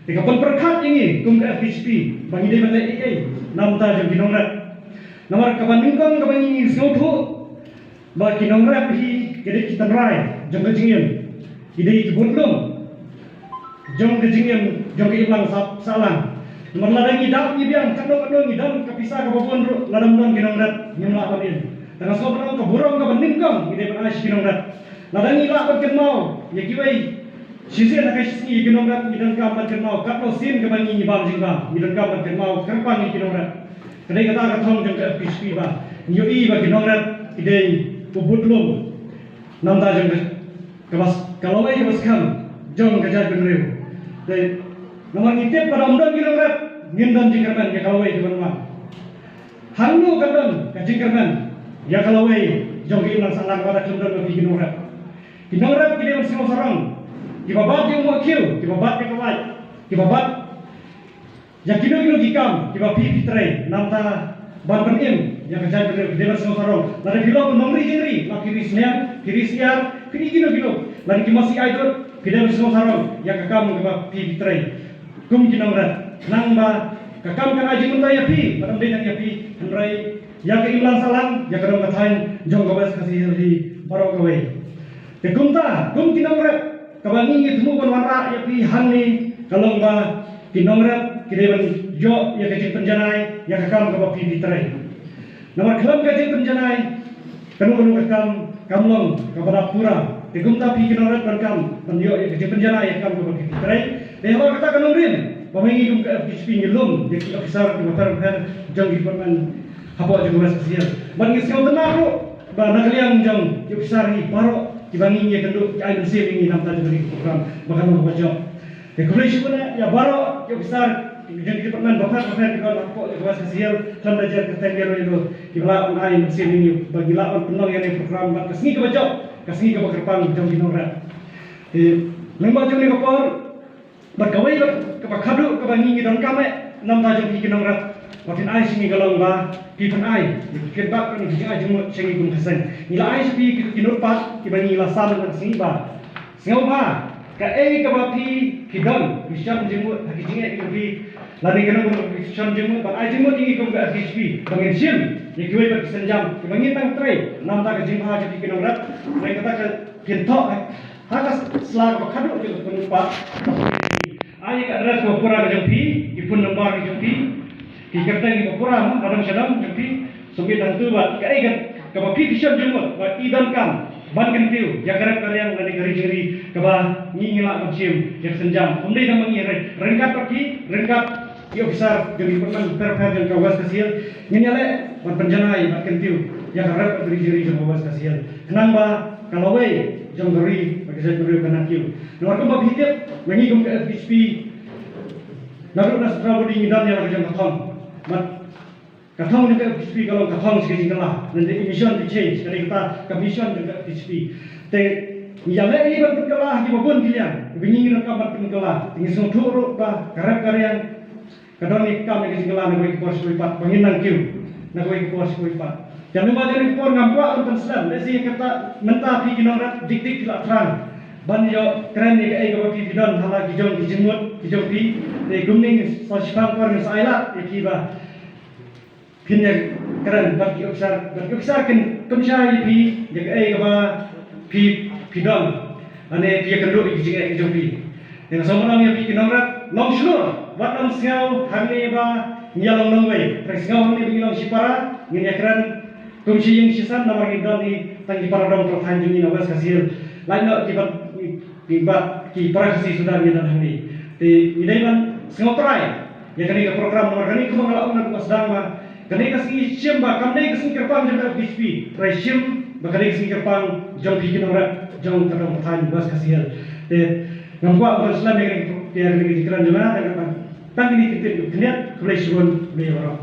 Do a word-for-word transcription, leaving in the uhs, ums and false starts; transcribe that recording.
Te ka pynpyrkhat ïa ngi kum ka F K J P ba ngi dei ban leh ei ei na bynta jong ki nongrep. Namar kaba nyngkong kaba ngi sngewthuh ba ki nongrep hi ki dei ki tynrai jong ka jingim, ki dei ki budlum jong ka jingim jong ka imlang sah- sahlang. Namar lada ngi dap ngi biang katno katno ngi don ka pisa kaba bun ruh, lada ym don ki nongrep ngim lah ban im. Tang ka sngewbha ka burom kaba nyngkong ngi dei ban ai sha ki nongrep. Lada ngi lah ban kynmaw ïa kiwei shisien ha ka shisngi ïa ki nongrep, ngi donkam ban kynmaw katno sien kaba ngi ngi bam jingbam, ngi donkam ban kynmaw kyrpang ïa ki nongrep. Ka dei kata ka thong jong ka F K J P ba ngi ïohi ba ki nongrep ki dei u budlum na bynta jong ka, kaba s- ka lawei kaba skhem jong ka jaitbynriew. Te namar ngi tip ba lada ym don ki nongrep ngim don jingkyrmen ïa ka lawei kaban wan. Hangno kan don ka jingkyrmen ïa ka lawei jong ka imlang sahlang lada khlem don ma phi ki nongrep. Ki nongrep ki dei ban sngew sarong, kiba bat ïa u mohkhiew, kiba bat ïa ka wait, kiba bat ïa kino kino ki kam kiba phi phi trei na bynta ban pynim ïa ka jaitbynriew, ki dei ban sngew sarong. Lada phi long u nongri jingri, la phi ri sniang, phi ri syiar, phi ri kino kino, lada ki masi ai dud, phi dei ban sngew sarong ïa ka kam kaba phi phi trei kum ki nongrep. Khnang ba ka kam kan ai jingmyntoi ïa phi, bad ym dei tang ïa phi, hynrei ïa ka imlang sahlang, ïa ka dong ka thaiñ jong ka West Khasi Hills hi baroh kawei. Te kumta kum ki nongrep, kaba ngi ngi thmu ban wanrah ïa phi hangne ka long ba ki nongrep ki dei ban ïoh ïa ka jingpynjanai ïa ka kam kaba phi phi trei. Namar khlem ka jingpynjanai, kano kano ka kam kam long kaba dap pura. Te kumta phi ki nongrep donkam ban ïoh ïa ka jingpynjanai ïa ka kam kaba phi phi trei. Te halor kata ka nongrim ba ma ngi kum ka F K J P ngi lum ïa ki officer kiba pher pher jong ki department hapoh jong ka West Khasi Hills. Bad ngi sngewtynnat ruh ba na ka liang jong ki officer hi baroh kiba ngi ngi ïakynduh ki ai mynsiem ïa ngi na bynta jong kane ka program ba kan long kaba jop. Te khublei shibun eh ïa baroh ki officer jong ki department bapher bapher kiba don hapoh jong ka West Khasi Hills, khlem da jer kyrteng ïa ruh ïa ruh, kiba lah ban ai mynsiem ïa ngi ba ngi lah ban pynlong ïa kane ka program bad ka sngi kaba jop, ka sngi kaba kyrpang jong ki nongrep. Te lyngba jong kane ka por, bad kawei bad kaba khadduh kaba ngi ngi donkam eh na bynta jong phi ki nongrep, ba phin ai sha ngi ka long ba phi phin ai ïa ki feedback, ka long ka jingai jingmut sha ngi kum ka seng. Ngi la ai sha phi ki, ki notepad kiba ngi la sam ha ka sngi ba sngewbha kaei kaba phi phi don, phi shon jingmut ha ki jingeh ki jong phi, lane kano kano phi shon jingmut, ban ai jingmut ïa ngi kum ka F K J P ba ngin shim ïa kiwei pat ki sienjam kiba ngin nang trei na bynta ka jingbha jong phi ki nongrep. Hynrei kata ka kynthoh ha ka sla kaba khadduh jong ka notepad. Ai ka address kaba pura ka jong phi, ki phone number ki jong phi, ki kyrteng kiba pura ma, ba dang sha dang jong phi. Submit hangtu bad kaei ka, kaba phi phi shon jingmut ba i donkam ban kyntiew ïa ka rep ka riang lane ka ri jingri kaba ngi ngi lah ban shim ïa ka sienjam. Ym dei tang ma ngi, hynrei ryngkat bad phi, ryngkat ki officer jong ki department pher pher jong ka West Khasi Hills, ngin ïaleh ban pynjanai ban kyntiew ïa ka rep ka ri jingri jong ka West Khasi Hills, khnang ba ka lawei jong ka ri bad ka jaitbynriew kan nang kiew. Namar kumba phi tip, ma ngi kum ka F K J P, naduh na Sutrabody ngi don ïa la ka jong ka thong. Bad ka thong jong ka F K J P ka long ka thong sha ka jingkylla, lane mission to change, ka dei kata ka mission jong ka F K J P. Te ngi ïaleh ïa ban pynkylla ha kiba bun ki liang, kiba ngi ngi donkam ban pynkylla. Te ngi sngewthuh ruh ba ka rep ka riang ka don ïa ka kam ïa ka jingkylla na kawei ka por sha kawei pat, ba ngin nang kiew na kawei ka por sha kawei pat. Te lyngba jong kane ka por ngam kwah ban pynslem, lehse ïa kata mynta phi ki nongrep dik dik phi la thrang ban ïoh kren ïa kaei kaba phi phi don ha la ki jong ki jingmut ki jong phi. Te kumne ngin sa shiphang por ngin sa ai lad ïa phi ba phin ïa kren bad ki officer, bad ki officer kin pynshai ïa phi ïa kaei kaba phi phi don, lane phi ïakynduh ïa ki jingeh ki jong phi. Te nga sngewbha ïa phi ki nongrep, long shlur bad long sngew hangne ba ngi ïa long nongwei. Hynrei sngew hangne ba ngi long shipara, ngin ïa kren kum shi ïing shi sem namar ngi don hi tang ki para dong para thaiñ jong ngi na West Khasi Hills. Lait noh ki bad ki bad ki para Khasi suda ngi don hangne. Te ngi dei ban sngew trai ïa kane ka program namar kane kumba nga la ong naduh ba sdang ma, kane ka sngi shim ba kam dei ka sngi kyrpang jong ka F K J P, trai shim ba ka dei ka sngi kyrpang jong phi ki nongrep jong ka dong ka thaiñ West Khasi Hills. Te ngam kwah ban slem ïa kane ka, ïa kane ka jingkren jong nga, tang kane ka ktien ka khyndiat. Khublei shibun, khublei baroh.